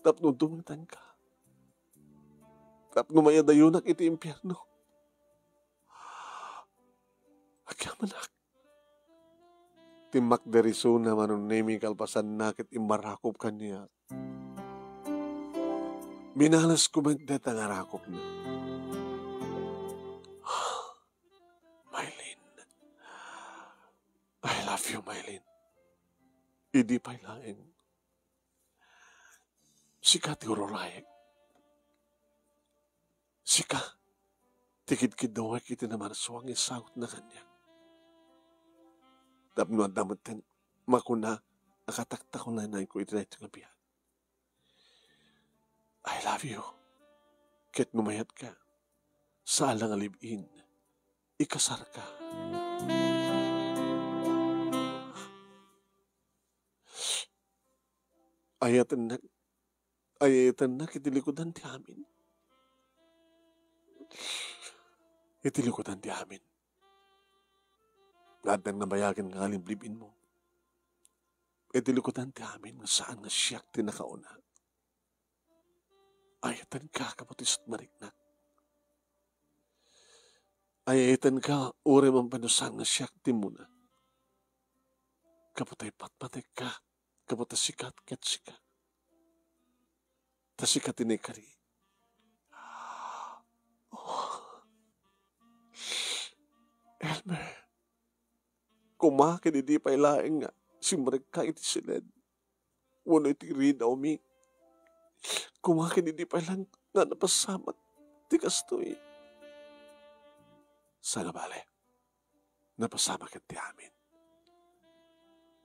tapno dumtengka. Tapno mayadayonak iti impierno. Diak manak. Timmakder isuna, Manong Nemi, kalpasanna ket immarakop kaniak. Minalesko met dayta nga rakopna. Mylene. I love you, Mylene. Idi pay laeng. Sika ti ururayek. Sika ti kidkiddawek iti namarsuang nga isawotna kaniak. Tapno adda metten makuna a kataktakunaynayko iti daytoy nga biag. I love you. Ket no mayatka, saan la nga live-in, ikasarka. Ayatennak, ayatennak iti likudan ti amin. Iti likudan ti amin. Nga addan nga bayagen nga liblibienmo. Iti likudan ti amin nga saan nga siak ti nakauna. Ayatenka gapu ti isut' mariknak. Ayatenka uray man pay no saan nga siak ti immuna. Gapu ta ipatpatekka, gapu ta sika ket sika. Ta sika ti naikari. Oh. Elmer, koma ket idi pay laeng nga simrekka iti siled wenno iti ridawmi. Koma ket idi pay laeng nga napasamak ti kastoy. Saan nga bale, napasamak ket ti amin.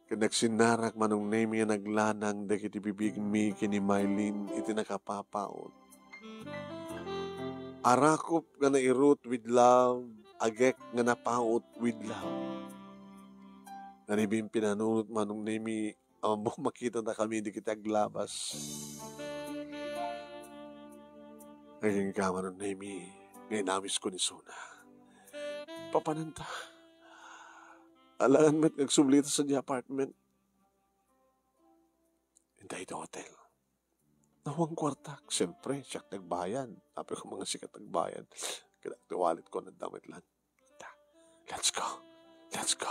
Ket nagsinnarak, Manong Nemi, a naglanang dagiti bibigmi ken ni Mylene iti nakapapaut. Arakop nga nairut with love, agek nga napaut with love. Nalibin pinanunot, Manong Nemi, ammom, makitanakami dagiti aglabas. Agingga, Manong Nemi, nga inawisko ni Suna. Papananta. Alangan met nga agsublita sadiay apartment. Inta iti hotel. Awan kuartak, siyempre, siak ti agbayad. Apay ko nga sika ti agbayad. Kaya ti wallet ko, nadamit lang. Ta, let's go. Let's go.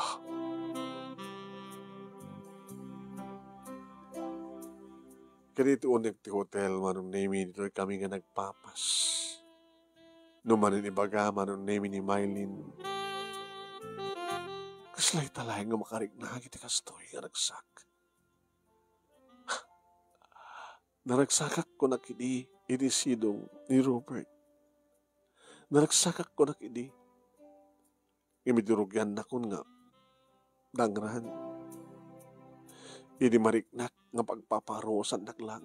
Kadi iti unek ti hotel, Manong Nemi, ditoy kami nga nagpapas. No manen ibaga, Manong Nemi, ni Mylene, kasla ita laeng nga makarikna iti kastoy nga ragsak. Naragsakak, kunak idi, iti sidong ni Robert. Naragsakak, kunak idi. Ngem idi rugiannakon nga dangran. Idi mariknak nga pagpaparuosannak lang.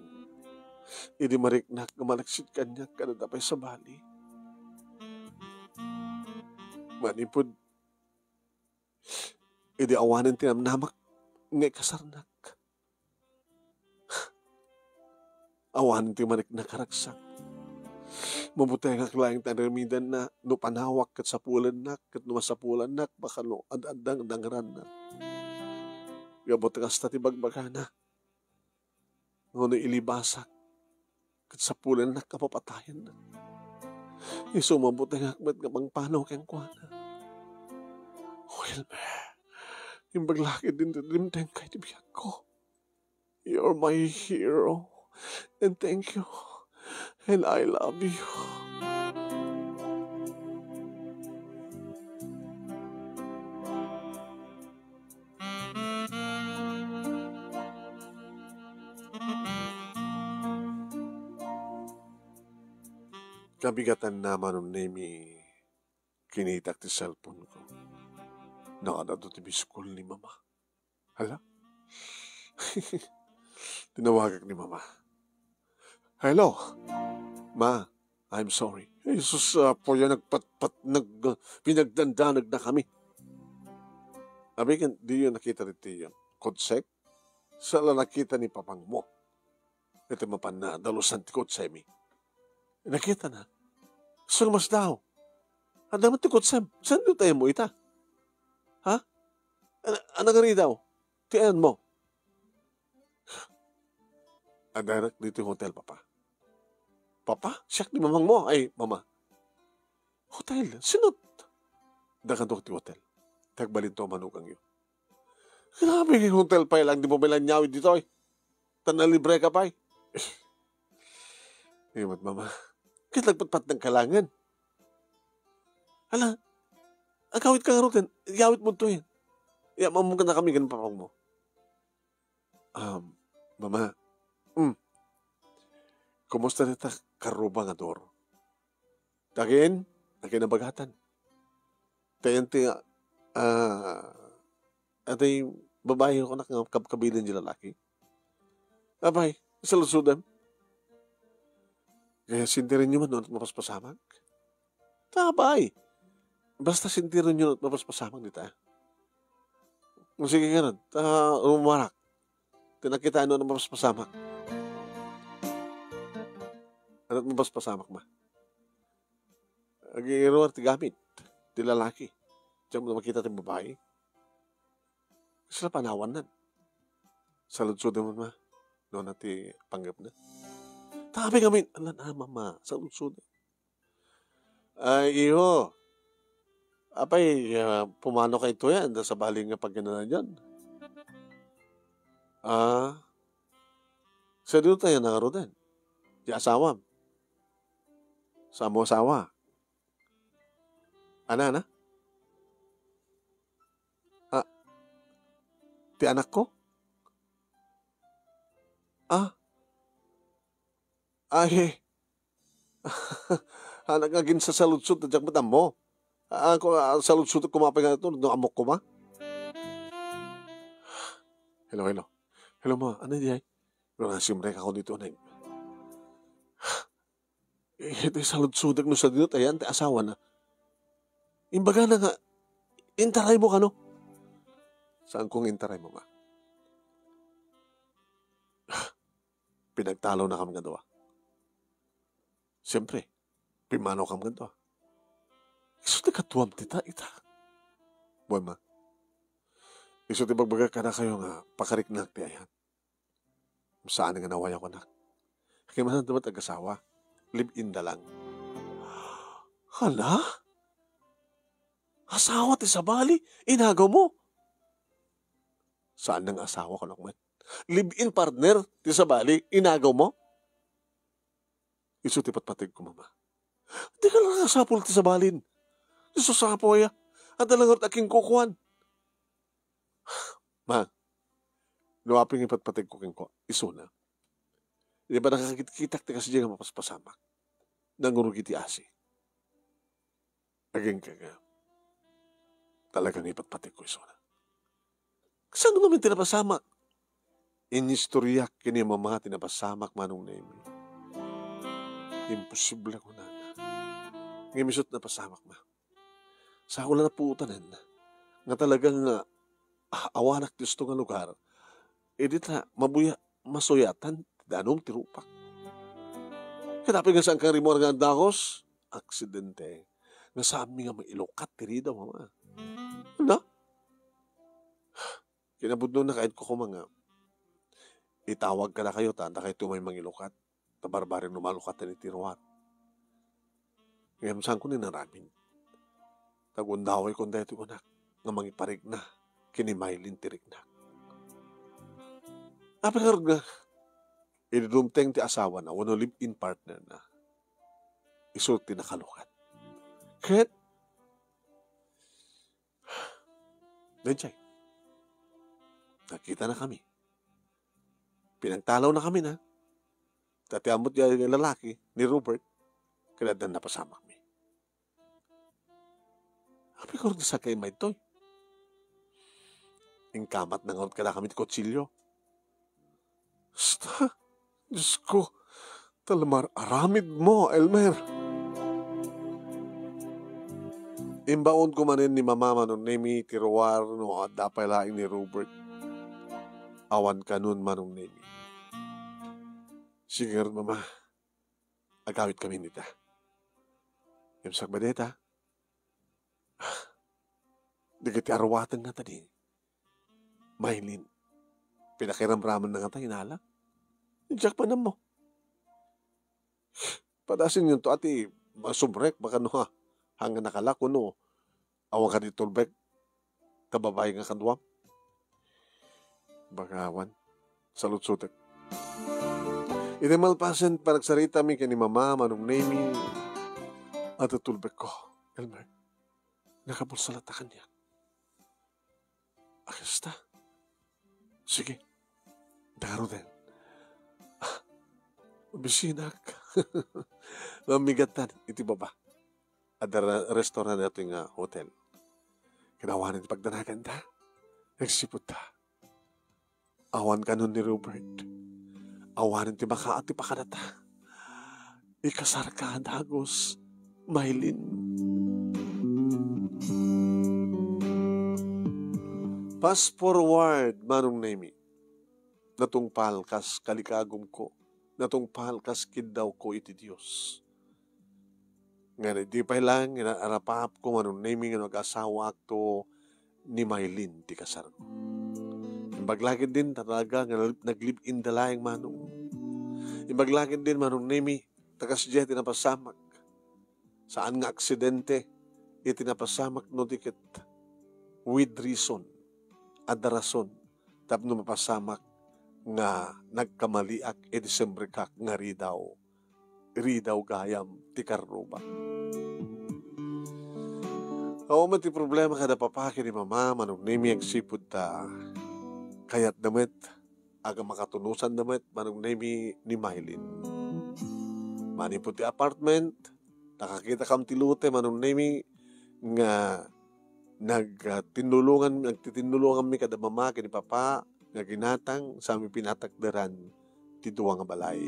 Idi mariknak nga malaksid kaniak kadada pay sabali. Manipud idi awanen ti namnamak nga ikasarnak. Awan ti maniknakaragsak. Mabutengak laeng ti aramidna, no panawak ket sapulennak, ket no masapulannak, baka no ad-adda nga dangranna. Gapu ta kasta ti bagbagana. Ngem no ilibasak, ket sapulennak a papatayenna. Isu mabutengak met nga mangpanaw kenkuana. O Elmer, imbag la ket dimtengka iti biagko. You're my hero. And thank you. And I love you. Kabigatanna, Manong Nemi, kinitak ti cellphone ko. Nakaadto ti miss call ni Mama. Hala? Tinawagak ni Mama. "Hello? Ma, I'm sorry." "Jesus, Apo, ya nagpatpat, nag-, pinagdandanag na kami." "Abi, ken, diyo nakita ditoy kotsek? Saan la nakita ni papangmo iti mapanna dalusan ti kotsemi?" "Nakitana. Saan met daw? Adda met ti kotsem. Saan diyo tayenmo ita? Ha? Ana, ana nga ridaw? Ti ayanmo?" "Addanak ditoy hotel, Papa." "Papa? Siak ni mamangmo?" "Ay, Mama." "Hotel? Sino?" "Adda kadua ti hotel. Ti agbalinto a manugangyo. Grabe, hotel pay lang di mo man inyawid ditoy. Ta nalibre ka pay. Ay, met, Mama. Ket nagpatpatnag ka laengen. Hala, agawid ka ngaruden. Iyawid mo to yan. Iya, mamungka na kami, ganun pa mo. Um, Mama. Mm. Kumusta dita karruba nga dor? Dagin, dagin a bagatan. Tayan ti, ah, atay babae ko anak nga kabkabilin di lalaki. Apay, saludsodem. Kaya sindirenyo man no mapaspasamak? Apay, basta sindirenyo no mapaspasamak dita. O sige nga nun, ta rumarak. Ti nakita no mapaspasamak. Ano mapaspasamak, ma? Agiruar ti gamit ti lalaki. Diak makita ti babae. Kasla panawannan. Saludsodem man, ma. No, na ti panggepna. Tabi kami, alan ama, ma. Saludsodem. Ay, iho. Apay, ah, pumano kay tuya, anda sabali nga pagkananan yan. Ah, sa dito tayo nangarudan. Ti asawam. Sa mo asawa. Ana, ana? Ah, ti anakko? Ah. Ay. Anak nga agin sasaludsod, diak met ammo. Ah, ko, ah, saludsod ko mapay nga ito, no ammok ko ma? Hello, hello. Hello, ma. Ano di ay? Pero nga, simrek ako dito, Neng. Iti saludsodek no sadino tayan ti asawana. Imbagana nga, intaray mo kano? Saan kong intaray mo, ma? Pinagtalo na kami nga dua. Siyempre, pimano kami nga dua. Isu ti kaduam ti ta, ita. Buwan, ma. Isu ti bagbaga kada kayo nga pakariknak ti ayan. Saan nga nawayaw anak. Kay man met agasawa. Live-in da lang. Hala? Asawa ti sabali? Inagaw mo? Saan nga asawa ko met? Live-in partner ti sabali? Inagaw mo? Isu ti patpategko, mama. Di ka lang asapul ti sabalin. Isu sapo aya. Adda lang a kinkukuan. Ma, no apay nga ipatpategko kenkuana, isuna. Di ba nakakitkitak ti kasdiay nga mapaspasamak? Nangurugi ti asi. Agingga nga. Talaga nga ipatpategko isuna. Kasano ngamin ti napasamak? Inistoryak ken ni mama ti napasamak, Manong Nemi. Imposible, kunana. Ngem isut napasamak, ma. Sa ulan na puutanen, nga talagang, ah, awanak ti usto nga lugar, idi ta mabuya-, masuyatan ti danum ti rupak. Ket apay nga saan ka rimuar nga agdakos? Aksidente. Nga saanmi nga mailukat ti ridaw, mama. Ano? Kinapudno na kayat ko koma nga itawag kadakayo ta, dakayo ti umay mangilukat. Ta barbareng no malukatan iti ruar. Ngem saanko ni naramin. Ta gundaway kon daytoy kunak nga mangiparikna ken ni Mylene ti riknak. Apay ngarud nga idi dumteng ti asawana wenno live-in partner na, isu ti nakalukat. Ket, daydiay, nakita na kami. Pinagtalaw na kami na. Ta ti ammok ti lalaki ni Robert, ket adda napasamakmi. Apay ngarud nga sakay maytoy? Inkamat na ngarud kada kami ti kutsilio. Basta, Diyos ko, ta mar-aramid mo, Elmer. Imbaon ko manen ni Mama Manong Nemi ti ruar no adda pay laeng ni Robert. Awan kanon, Manong Nemi. Sige ngarud, Mama. Agawid kami dita. Imsak ba dita? Dagiti aruaten nga tadi. Mylene, pinakairamraman na nga ta inala. Diak panam mo. Padasin yun to, ati, masumrek, baka no, ha, hanggang nakalak, no, awan ka di turbek. ta babai nga kaduam? Bagawan, salutsotek. Iti malpasen panagsaritami ken ni Mama, Manong Nemi, adda tulbekko, Elmer. Nakabulsa latta kaniak. A kasta? Sige. Daruden. Ah, bisinak. Mamigattan iti baba. Adda re-, restaurant daytoy nga hotel. Ket awanen ti pagdanaganda. Nagsipud ta. Awan kanon ni Robert. Awanen ti makaat ti pakadata. Ikasarka a dagus, Maylin. Fast forward, Manong Nemi. Natungpal kas kalikagumko. Natungpal kas kiddawko iti Dios. Ngem idi pay lang nga naarapapko, Manong Nemi, nga nag-asawaakto ni Maylin ti kasarko. Imbag la ketdin talaga nga nag-live-in da laeng, Manong. Imbag la ketdin, Manong Nemi, ta kasdiay ti napasamak. Saan nga aksidente iti napasamak no di ket with reason, adda rason tapno mapasamak nga nagkamaliak iti semrekak nga ridaw. Ridaw gayam ti karruba. Awan met ti problema kada papa ken ni mama, Manong Nemi, agsipud ta kayatda met, aga makatunosanna met, Manong Nemi, ni Maylin. Manipud ti apartment, nakakitakam ti lote, Manong Nemi, nga nag-, ah, tinnulongan, nagtitinnulonganmi kada mama ken ni papa nga ginatang, sami pinatakderan ti dua nga balay.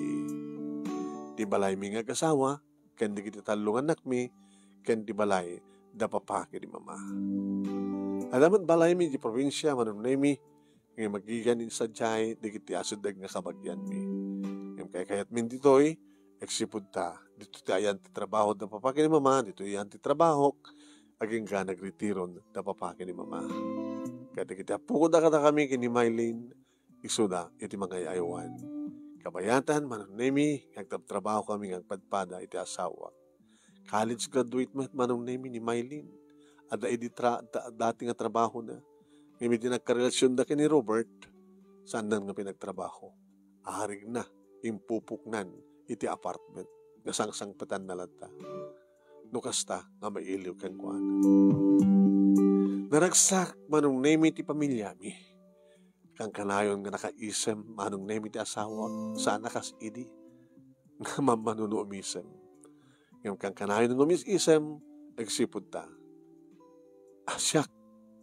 Ti balaymi nga agasawa, ken dagiti tallo nga annakmi, ken ti balay da papa ken ni mama. Adda met balaymi di probinsia, Manong Nemi, nga magigan idi sadiay dagiti asideg nga kabagianmi. Ngem kaykayatmin ditoy, agsipud ta, ditoy ti ayan ti trabaho da papa ken ni mama, ditoy ayan ti trabahok, agingga nagretiron da papa ken ni mama. Ket dagiti appoda kadakami ken ni Maylin, isuda iti mangay-aywan. Kabayatan, Manong Nemi, nga agtabtrabahokami nga agpadpada iti asawak. College graduate met, Manong Nemi, ni Maylin. Adda idi tra-, da-, dati nga trabahona. Ngem idi nagkarelasionda ken ni Robert, saanna nga pinagtrabaho. Arigna, impupuknan iti apartment nga sangsangpetanna latta. No kasta nga mailiw kenkuana. Naragsak, Manong Nemi, ti pamiliami. Kankanayon nga nakaisem, Manong Nemi, ti asawak, saan a kas idi nga mammanuno umisem. Ngem kankanayon nga umis-isem, agsipud ta. A siak,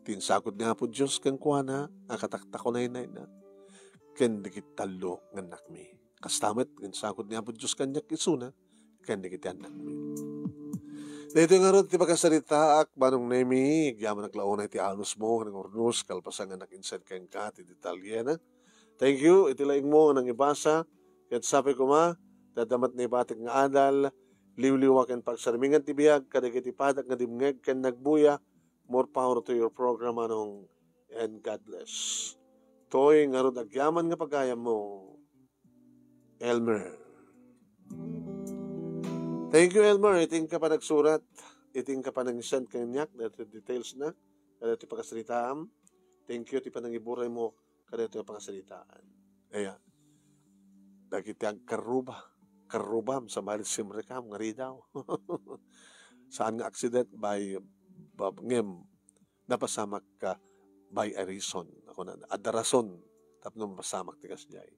ti insagod ni Apo Dios kenkuana a kataktakunaynayna ken dagiti tallo nga annakmi. Kasta met, insagod ni Apo Dios kaniak isuna ken dagiti annakmi. Daytoy ngarud ti pakasaritaak, Manong Nemi, agyamanak la unay ti alusmo nga nangurnos, kalpasan nga nakinsen kenka ti detalyena. Thank you iti laingmo nga nangibasa, ket sapay koma, ti adda met naibatik nga adal, liwliwa ken pagsarmingan ti biag kadagiti padak nga dimngeg ken nagbuya. More power to your program, Manong, and God bless. Toy ngarud agyaman nga pagayammo. Elmer. Thank you, Elmer. Iti inka panagsurat, iti inka panang-send kaniak, daytoy details na, kadaytoy pakasaritaam. Thank you, ti panangiburaymo, kadaytoy pakasaritaan. Aya, dagiti agkarruba, karrubam, sabali simrekam, nga ridaw. Saan nga accident, by, ba-, ngem, napasamak ka by a reason. Ako na, adda rason, tapno mapasamak ti kasdiay.